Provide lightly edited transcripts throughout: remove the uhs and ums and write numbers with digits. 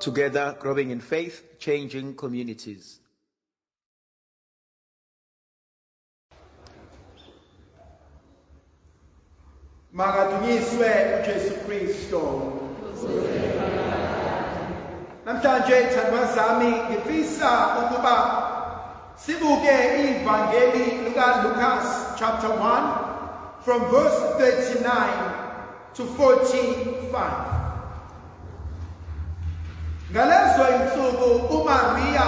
Together, growing in faith, changing communities. Makadunyiswe uJesu Kristo. Namhlanje thandwa zami ngifisa ukuba sibuke ivangeli lika Lucas chapter 1 from verse 39 to 45. Ngalezo insuku uMaria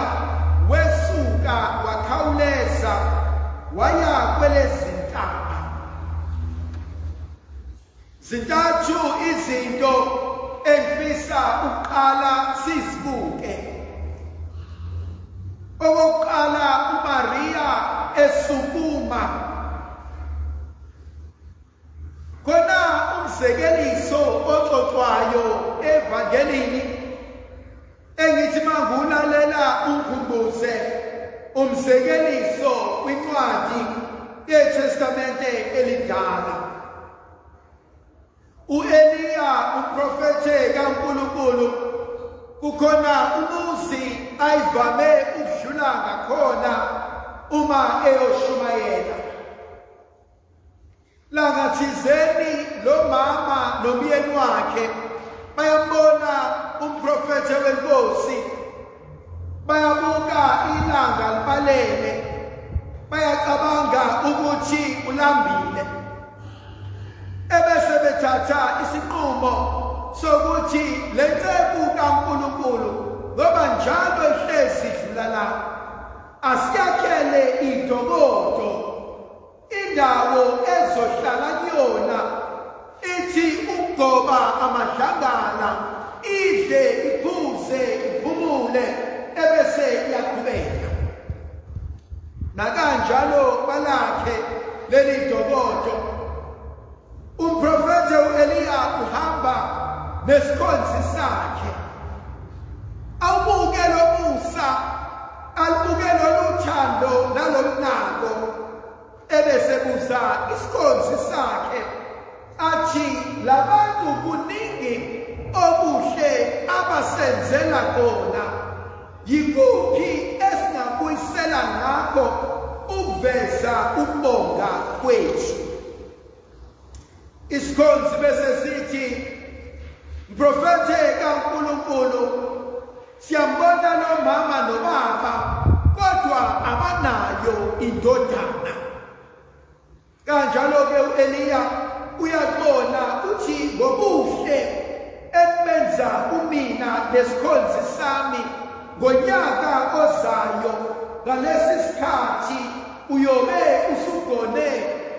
wesuka wakhawuleza waya kwelezintaba. Zintathu izinto engifisa ukuqala sizibuke. Okokuqala uMaria esukuma Khona umzekeliso oxoxwayo evangelini engithi mangulalela ungikhumbuze umzekeliso kwincwadi yeTestamente elidala. uEliya umprofethe kaNkulunkulu kukhona umuzi ayivame ukudlula ngakhona uma eyoshumayela. Langathizeni lo mama nomyeni wakhe bayambona umprofethe wenkosi bayabuka ilanga libalele bayacabanga ukuthi ulambile ebese bethatha isinqumo sokuthi le nceku kaNkulunkulu ngoba njalo ihlezi idlula la asiyakhele idokodo Indawo ezohlala kuyona ithi ukugoba amadlangala idle iphuze iphumule ebese iyaqhubeka. Nakanjalo balakhe leli dokodo Umprofethe uEliya uhamba nesikhonzi sakhe. Awubuke lomusa, alibuke loluthando nalomnako ebese buza isikhonzi sakhe athi labantu kuningi okuhle abasenzela kona yikuphi esingabuyisela ngakho ukuveza ukubonga kwethu Isikhonzi bese sithi Mprofethe kaNkulunkulu siyambona lo mama nobaba kodwa abanayo indodana. Kanjalo ke uEliya uyakubona uthi ngobuhle ekubenza kumina nesikhonzi sami ngonyaka ozayo ngalesi sikhathi uyobe usugone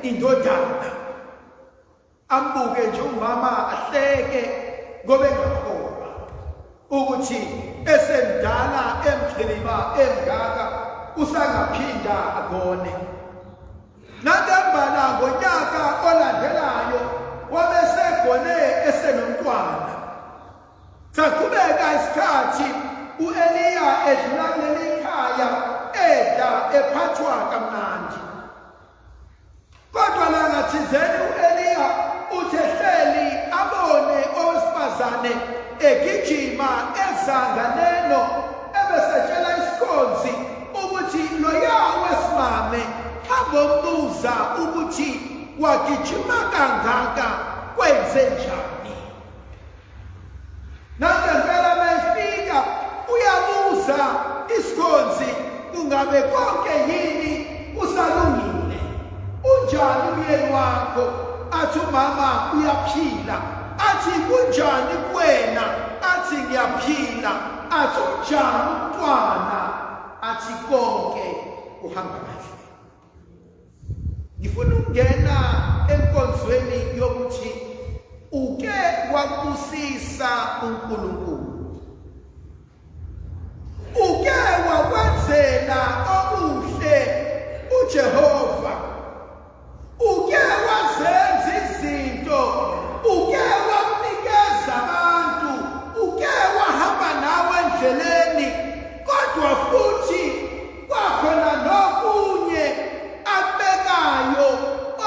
indodana ambuke nje umama ahleke ngoba engakholwa ukuthi esemdala emxhiliba emngaka usangaphinda agone nangembala ngonyaka olandelayo wabe segone esenomntwana Saqhubeka isikhathi uEliya edlula kuleli khaya edla ephathwa kamnandi. Kodwa langathizeni uEliya uthi ehleli abone owesifazane egijima eza nganeno ebesetshela isikhonzi ukuthi loya wesimame ambombuza ukuthi wagijima kangaka kwenze njani. Nangempela mayifika uyabuza isikhonzi kungabe konke yini kusalungile. Unjani umyeni wakho? Athi umama uyaphila. Athi kunjani kuwena? Athi ngiyaphila. Athi unjani umntwana? Athi konke kuhamba kahle. Ngifuna ukungena enkonzweni yokuthi uke wakubusisa uNkulunkulu. Uke wakwenzela okuhle uJehova. Uke wazenza izinto, uke wakunikeza abantu, uke wahamba nawe endleleni kodwa futhi Kwakhona nokunye akubekayo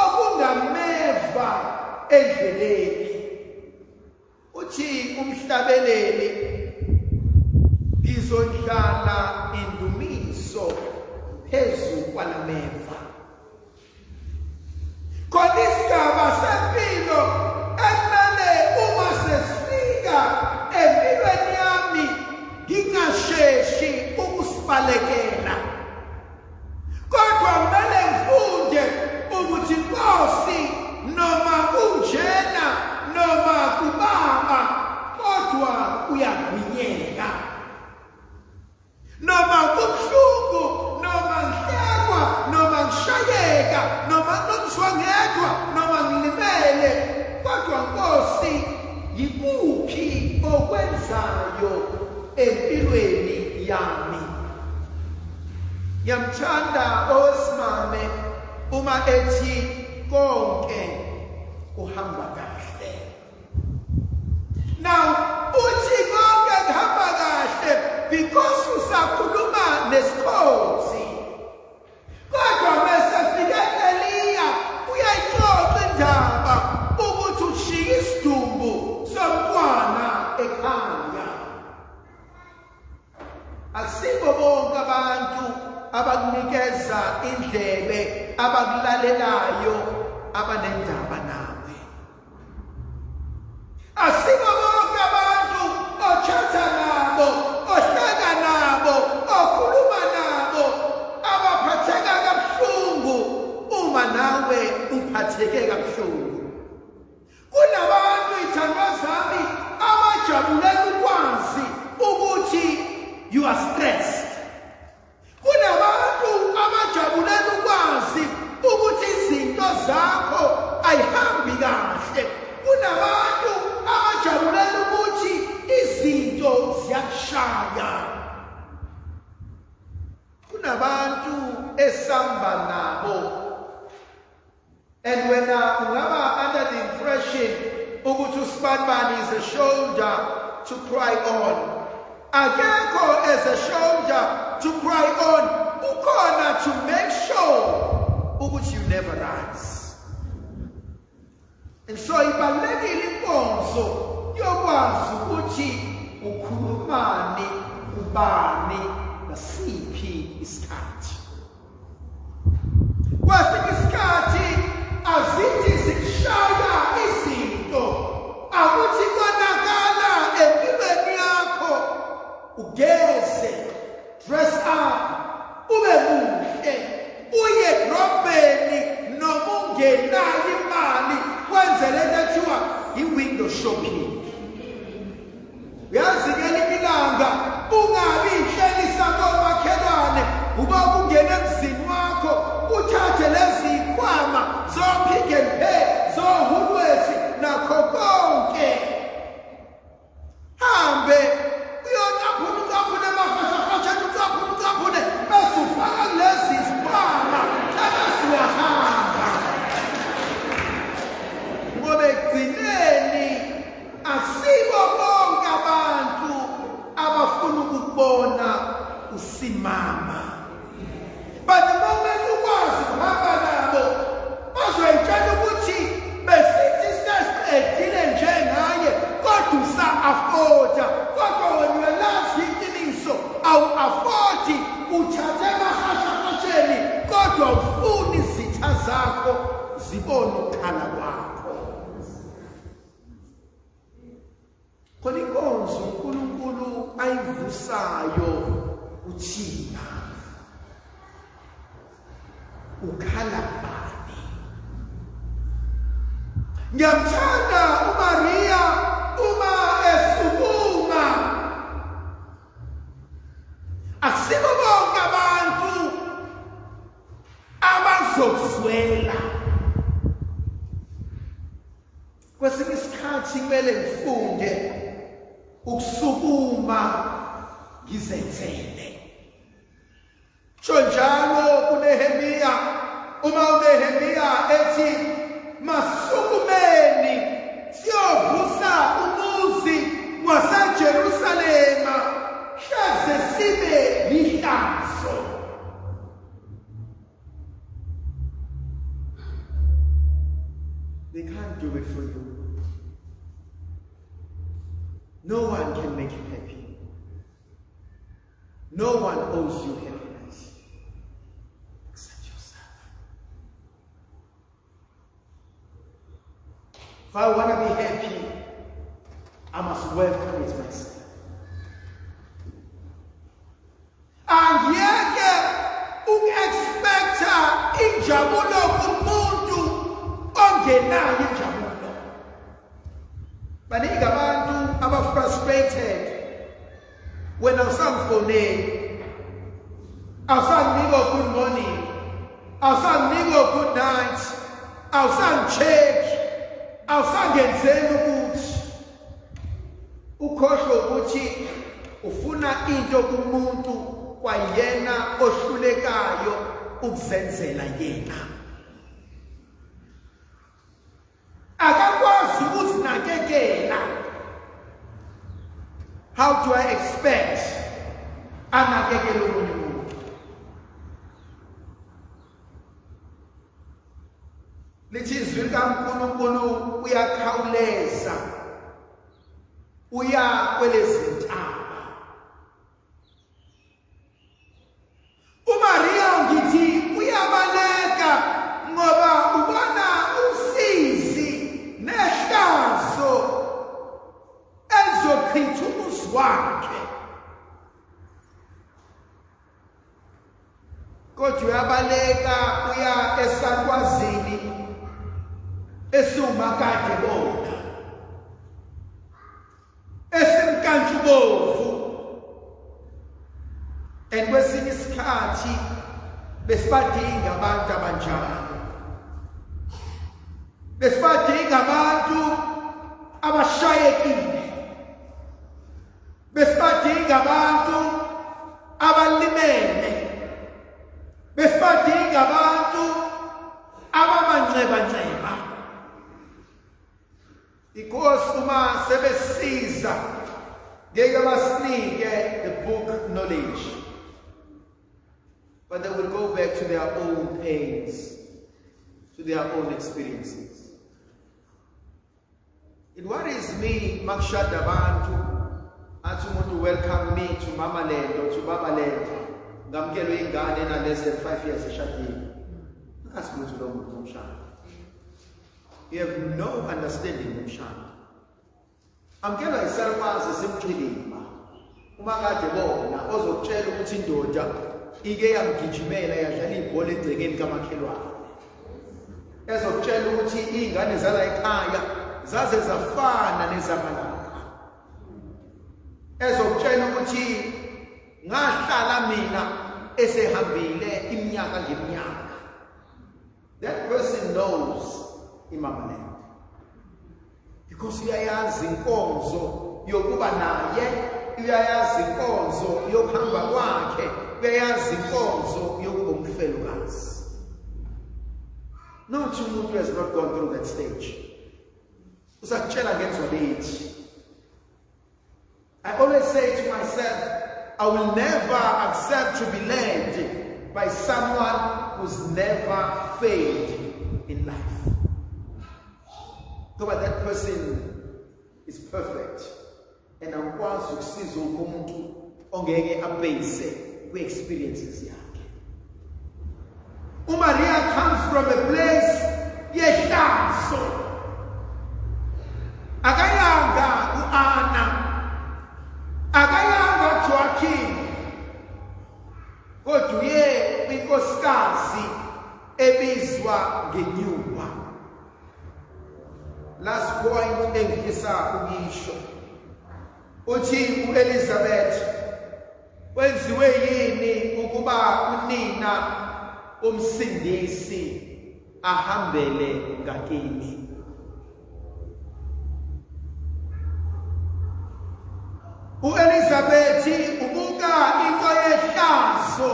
okungameva endleleni. Uthi umhlabeleli Ngizondlala indumiso phezu kwalameva. Khona isigaba sempilo ekumele uma sesifika empilweni yami ngingasheshi ukusibalekela, kodwa kumele ngifunde ukuthi Nkosi, noma kunjena noma kubaba, kodwa uyagwinyeka. Noma kubuhlungu, noma ngihlekwa, noma ngishayeka, noma ngizwangedwa, noma ngilimele, kodwa Nkosi, yikuphi okwenzayo empilweni yami? Ngiyamthanda owesimame uma ethi konke kuhamba kahle. Now uthi konke kuhamba kahle because usakhuluma nesikhozi, kodwa mese fike Eliya uyayixoxa indaba ukuthi ushiya isidumbu somntwana ekhaya. Akusibo bonke abantu abakunikeza indlebe, abakulalelayo, abanendaba nawe. Akusibo bonke abantu ochatha nabo, ohleka nabo, okhuluma nabo, abaphatheka kabuhlungu uma nawe uphatheke kabuhlungu. Kunabantu, ithandwa zami, abajabulela ukwazi ukuthi you are stressed. Kunabantu abajabulela ukwazi ukuthi izinto zakho ayihambi kahle. Kunabantu abajabulela ukuthi izinto ziyakushaya. Kunabantu esamba nabo, and wena ungaba under the impression ukuthi usibanibani is a shoulder to cry on. Akekho as a shoulder to cry on, ukhona to make sure ukuthi you never rise. And so ibalulekile inkonzo yokwazi ukuthi ukhulumani ubani ngasiphi isikhathi. Kwesinye isikhathi azithi zikushaya izinto, akuthi konakala empilweni yakho, ugeze, dress up, ube muhle, uye edrobheni noma ungenayo imali, wenze lento ethiwa i-window shopping. Uyazi ngelinye ilanga ungabi inhlekisa komakhelwane, uba ungena emzini wakho uthathe lezi zikhwama zo-Pick n Pay, zo-Woolworths, nakho konke, hambe uyocaphuna, ucaphune emahashahasheni, ucaphune, ucaphune, bese ufaka kulezi zikhwama, ebese uyahamba, ngoba ekugcineni asibo bonke abantu abafuna ukukubona usimama. But the moment ukwazi ukuhamba nabo, bazoyitshela ukuthi besithi sesiqedile njengaye, kodwa usa-afforda, kodwa wena uyalazi iqiniso, awu-affordi, uthathe emahashahasheni, kodwa ufuni izitha zakho zibone ukukhala kwakho. Khona inkonzo uNkulunkulu ayivusayo kuthina, ukhala bani? Ngiyamthanda uMaria uma esukuma. Akusibo bonke abantu abazokuzwela. Kwesinye isikhathi kumele ngifunde ukusukuma ngizenzele. Sho njalo kuNehemiya, uma uNehemiya ethi masukumeni siyovusa umuzi waseJerusalema hleze sibe lihlazo. They can't do it for you. No one can make you happy. No one owes you happiness except yourself. If I want to be happy, I must work on it myself. Angiyeke uku-expecta injabulo kumuntu ongenayo injabulo. Baningi abantu aba-frustrated. Wena awusangifoneli, awusanginika good morning, awusanginika good night, awusangi-check, awusangenzeli ukuthi ukhohlwe ukuthi ufuna into kumuntu kwayena ohlulekayo ukuzenzela yena. Akakwazi ukuzinakekela. How do I expect anakekele omunye umuntu? Lithi izwi likaNkulunkulu uyakhawuleza uya kwelezintaba. UMaria ngithi uyabaleka ngoba ubona usizi nehlazo ezochitha umuzi wakhe. Kodwa uyabaleka uya esakwazini esiwumakade bona, esimkantshubovu. And kwesinye isikhathi besibadinga abantu abanjalo, besibadinga abantu abashayekile, besibadinga abantu abalimele, besibadinga abantu abamanxebanxeba. Because uma sebesiza ngeke basinike the book knowledge, but they will go back to their own pains, to their own experiences. It worries me makushada abantu athi umuntu welcome me to Mama Land or to Baba Land, ngamukelwe ingane ena less than 5 years eshadile. Akazi lutho lo muntu ngomshado. You have no understanding ngomshado. Amkelwa isalukwazi simxhilima uma kade bona ozokutshela ukuthi indoda ike yamgijimela yadlala ibhola egcekeni kamakhelwane, ezokutshela ukuthi iy'ngane zala ekhaya zaze zafana nezamalanga, ezokutshela ukuthi ngahlala mina esehambile iminyaka ngeminyaka. That person knows iMamaland because uyayazi inkonzo yokuba naye, uyayazi inkonzo yokuhamba kwakhe, uyayazi inkonzo yokuba umfelokazi. Not umuntu has not gone through that stage. Usakutshela ngenzwa lethi. I always say to myself, I will never accept to be led by someone who's never failed in life. Ngoba that person is perfect. And awukwazi ukusiza umuntu ongeke abase kwi-experiences yakhe. uMaria comes from a place yehlazo. Akayanga uAnna, akayanga Joaquin, kodwa uye kwinkosikazi ebizwa ngenyuwa. Last point engifisa ukuyisho, uthi uElizabeth wenziwe yini ukuba unina umsindisi ahambele ngakini? uElizabeth ubuka into yehlazo,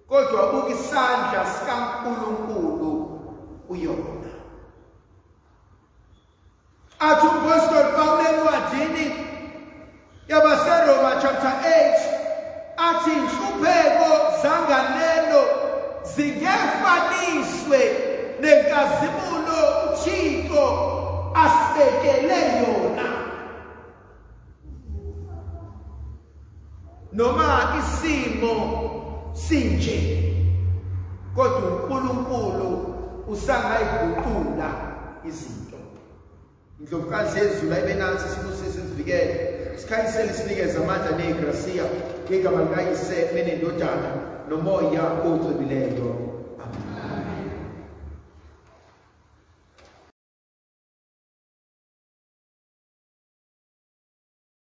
kodwa ubuka isandla sikaNkulunkulu uyona. Athi umpostoli Paul encwadini yabaseRoma chapter 8, athi inhlupheko zanganeno zingefaniswe nenkazimulo uThixo asibekele yona. Noma isimo sinje, kodwa uNkulunkulu usangayiguqula izinto. Indlovukazi yezulu ayibe nathi, sibusise, sivikele, sikhanyisele, sinikeze amandla negrasiya, ngegama likaYise nenendodana noMoya oCwebileyo.